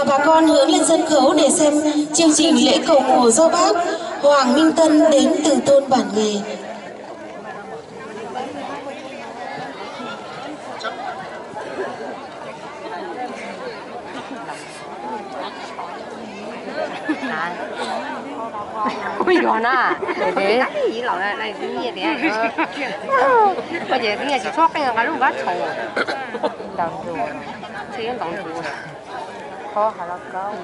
Bà con hướng lên sân khấu để xem chương trình lễ cầu mùa do bác Hoàng Minh Tân đến từ thôn Bản Nghè. Ui yog na, ib los na, nyiaj tias, ua ces nyiaj tsis txhob qeej nqa lub vab tshau. Ntaus nruas, ntaus nruas, qhov hav los kaub,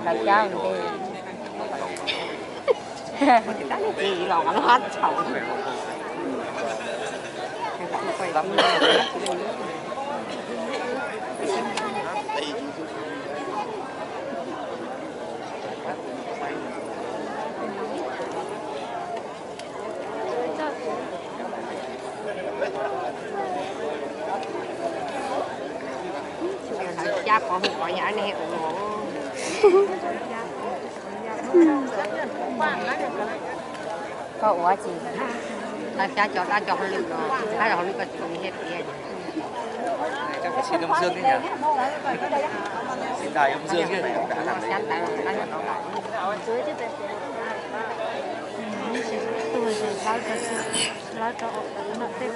hav cab ntej. Cab qhov hu qhov yav ne. Koj ua tsis, tau cab cov dab cov hauj lwm no, dab cov hauj lwm koj tsis ua li thiab tiag. Xyov ntaus xyov ntawv, lawv rau ua qhov no tej.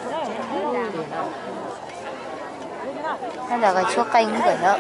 Nyob ntawm koj tshuab qeej ntawm no.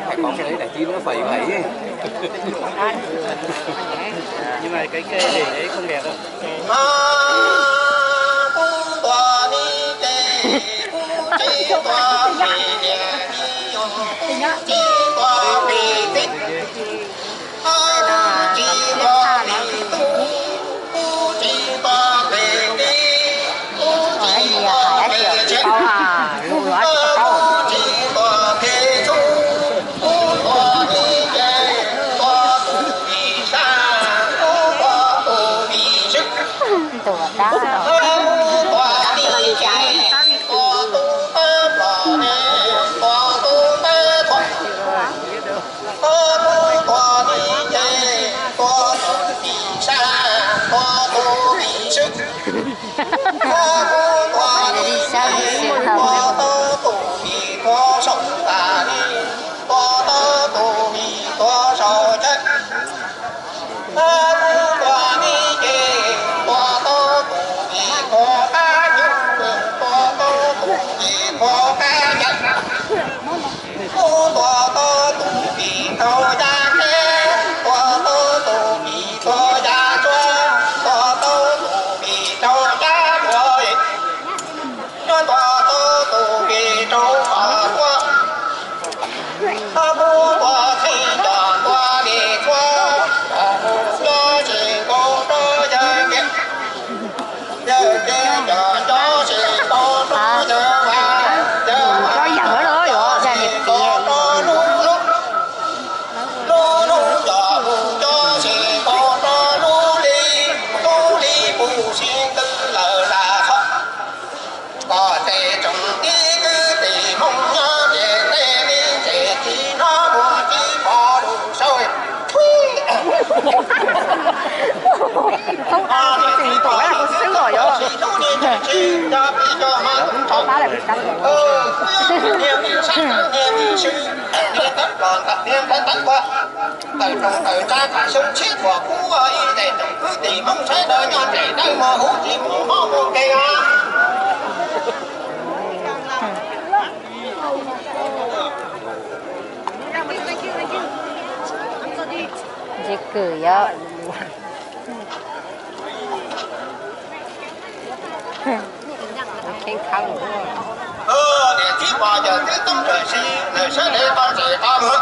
Thầy có cái đấy để tí nữa phải vậy. Nhưng mà cái kia để đấy không đẹp đâu. Tus dab no. Tsob yawg los yuav yog niam txiv. Tub dab tsis txim tus kuv xwb los yuav. Tub dab lawm kuv cab tus. Tawm roos tawm tsa kam xyoo tshiab txhuam kub ib tes tsoom kwv tij Hmoob sawv daws nyob ntsej dawb mos huv tsis mus mob mus nkeeg os. Ntse kwm yom. Niam txiv pog yawg twb tuaj ntawm si, nws sawv daws tau ntses tau mus.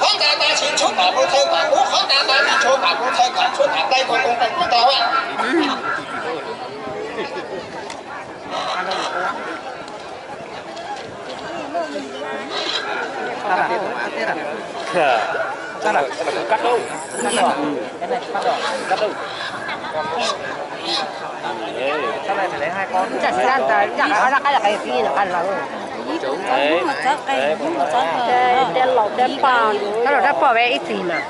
Qhov ntawd tab sis tshuab tom kuv thawj kom kuv, qhov ntawd tab sis tshuab tom kuv thawj kom tshuab tom Nplog kuv kuv kuv tau. Ntawm sab ntawd ncaj qhov laj qab yog qhov yog tib ntawm qab lawm. Teb laus teb poj, teb laus teb poj peb ib txhis mas.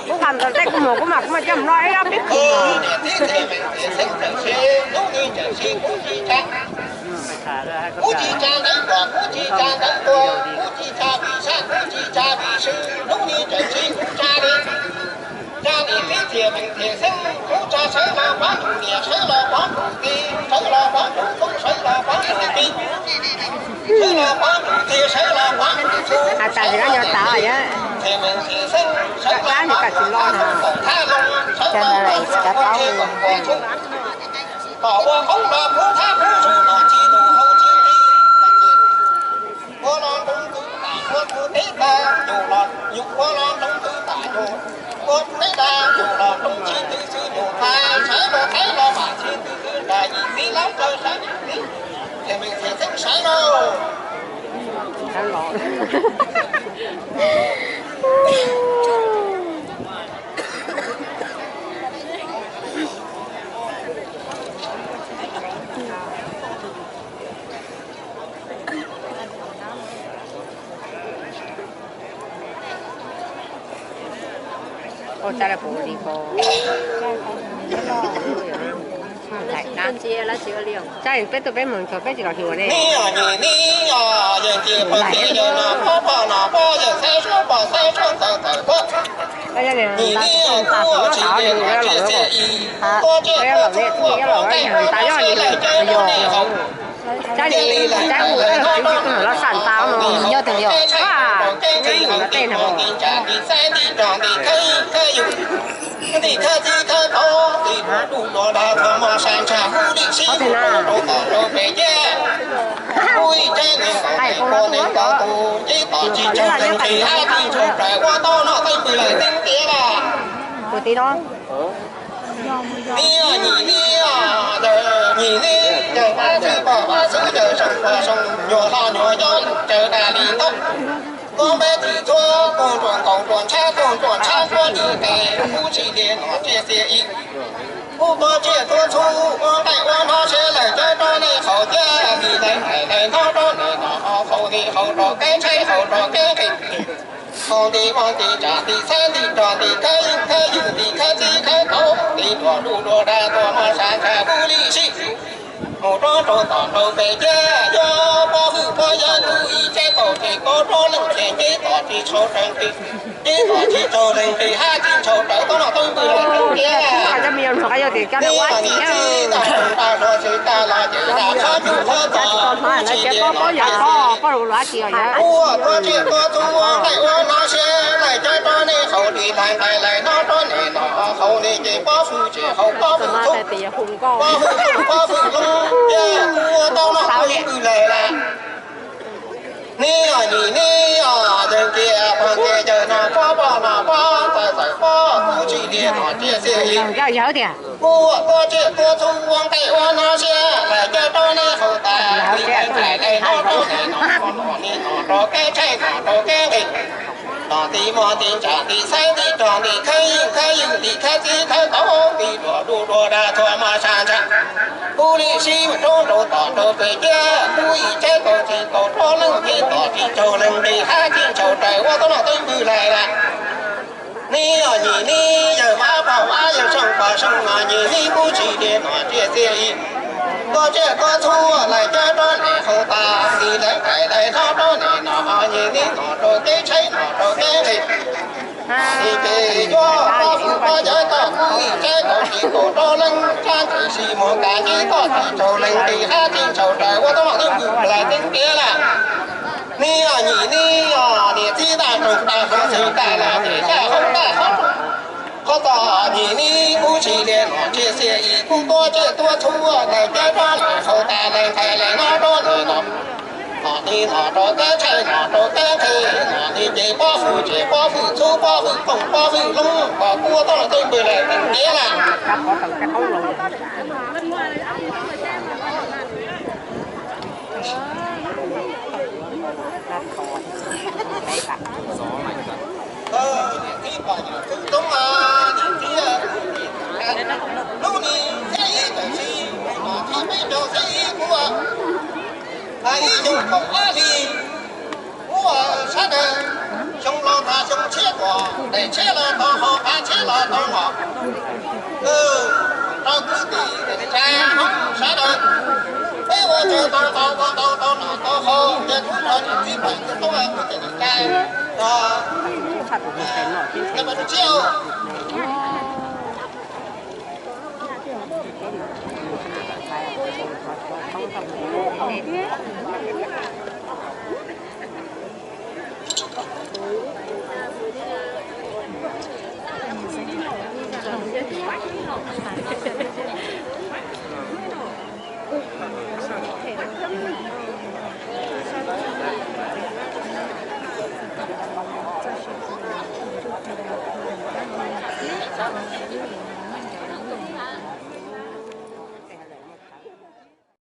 Kuv qhov ntawd tej kuv mus kuv mas kuv mas coj mus noj ib ob peb khub. Kuv tsis tsa ntawv tuag, kuv tsis tsa ntawv tuag, kuv tsis tsa vim sab, kuv tsis tsa vim sw, hnub ni tseem tsis kuv tsa li. Tsa li peb txiaj meem txiaj xeeb, kuv tsa sawv los pov ntsuj niam, sawv los pov ntsuj txiv, sawv los pov ntsuj tub, sawv los pov ntsuj tub, sawv los pov ntsuj txiaj, sawv los pov ntsuj tub, sawv los pov ntsuj txiaj meem txiaj xeeb, sawv los pov ntsuj tub, sawv los pov ntsuj tub, sawv los pov ntsuj tub. Tom ua qoob los puv thab puv zug los tsis tus hau tsis ti. Ua los nroo ntws tam ua tus teb tag, nyuj los nyuj ua los nroo ntws tam nyuj. Ua tus teb tag nyuj los nroo tsis ntws xwb nyuj tag, sawv los thaib los mam tsis ntws xwb nrag yim txiv lab plaws sawv yim txiv. Txiaj meem txiaj xeeb sawv lauj. Ua tsaug peb tug peb mus txog peb tsis los xyuas ne. Yog tus yog. Qhov twg na? Qhov twg na? Kuv tib no. Nib, nib, nib, yawg pab xwb pog pab xwb, yawg zoo pog zoo, nyuam hlo nyuam nyob lwm caws daj li ntaub. Koj npeb txim txhua, koj ruam nkaus ruam ntshab, koj ruam ntshab koj dim tes, kub tsis li nom tsiaj txiaj ib. Kub tuav tsiaj tuav txhu, ua nqaij ua hnob siab lawm cov roj nej haus thiab, dim lawv nqaij lawv hnob rau nej nom haus, dim haus rau kev tshaib haus rau kev nqhis. Haus ntim mov ntim tsam ntim xeeb ntim rog ntim khawb yeej khawb ywg ntim khawb txib khawb tau, ntim dua dub dua dag dua mog sab ntsha dub li sib. Mus rov rau tom rau pem ciab, yuav pob hwj pob yawg kuv ib tseb kaum tsis kaum rau leej txiv, nce tom tsis tshau rees nqis, nce tom tsis tshau rees nqis hab tsis tshau raws tau no tau nqis los rau tiag. Neb tsis tau tsis tau los ces lam qhov cub qhov tod, tsis li no ua tuav tsiaj tuav txhu ua nqaij ua hnob siab lawm cov roj nej haus dim lawv nqaij lawv hnob rau nej nom haus nej ces pob hwj ces haus pob hwj txhu, pob hwj txhu pob hwj lub, yog kuv ua tau no kuv yeej pw lawm lawm. Neb os nyi neb os, yawg kiag pog kiag yawg no pob poj no pob txawm txawm pob, kuv tsis li nom tsiaj txiaj ib. Kuv ua tuav tsiaj tuav txhu ua nqaij ua hnob siab lawm cov roj nej haus tas, dim lawv nqaij lawv hnob rau nej nom, nej nom rau kev tshaib nom rau kev nqhis. Nom ntim mov ntim tsam ntim xeeb ntim rog ntim khawb yeej khawb ywg ntim khawb txib khawb tau, ntim dua dub dua dag txhua mog sab ntsha. Kuv li sib mus rau rau tom rau pem ciab, kuv ib tseb kaum tsis kaum rau leej txiv, tom tsis tshau leej nqis hab tsis tshau raws ua tau no tau npws lawm lawm. Neb os nyi neb, yawg mab pog mab yawg sooj pog sooj no nyi neb, kuv tsis li nom tsiaj txiaj ib. Tuav tsiaj tuav txhu lawm cov roj nej haus tas, dim lawv nqaij lawv hnob rau nej nom, nyi neb nom rau kev tshaib nom rau kev nqhis. Dim ces yuav pob hwj pob yawg tau kuv ib tseb kaum tsis kaum rau leej tsab nqis sib mus kas ntsib tom tsis tshau leej nqis hab tsis tshau raws ua tau no tau npws lawm teeb tiav lawm. Neb os nyi neb os, niam txiv tag roog tag hluas xwb tag los ces yaj hauv tag hauv qhov tod, nyi neb kuv tsis li nom tsiaj txiaj ib, kuv tuav tsiaj tuav txhu lawm cov roj lawm haus tas lawm nqaij lawm hnob rau nej nom, nom dim nom rau kev tshaib nom rau kev nqhis, nom dim ces pob hwj ces pob hwj txhu pob hwj qooj pob hwj lub, kom kuv ua tau no tau npws lawm teeb tiav lawm. Tub Xyoo ib kuv, ib xyoo kaum ob hli, kuv sawv daws, xyoo laus tas xyoo tshiab tuaj, daim tshiab los tau haus, qav tshiab los tau nom. Rau kwv tij neej tsa sawv daws, peb ua tsaug tau tau ua tau tau nom tau haus, ces kuv nrog txiv pawg kuv tub kuv cov neej tsa,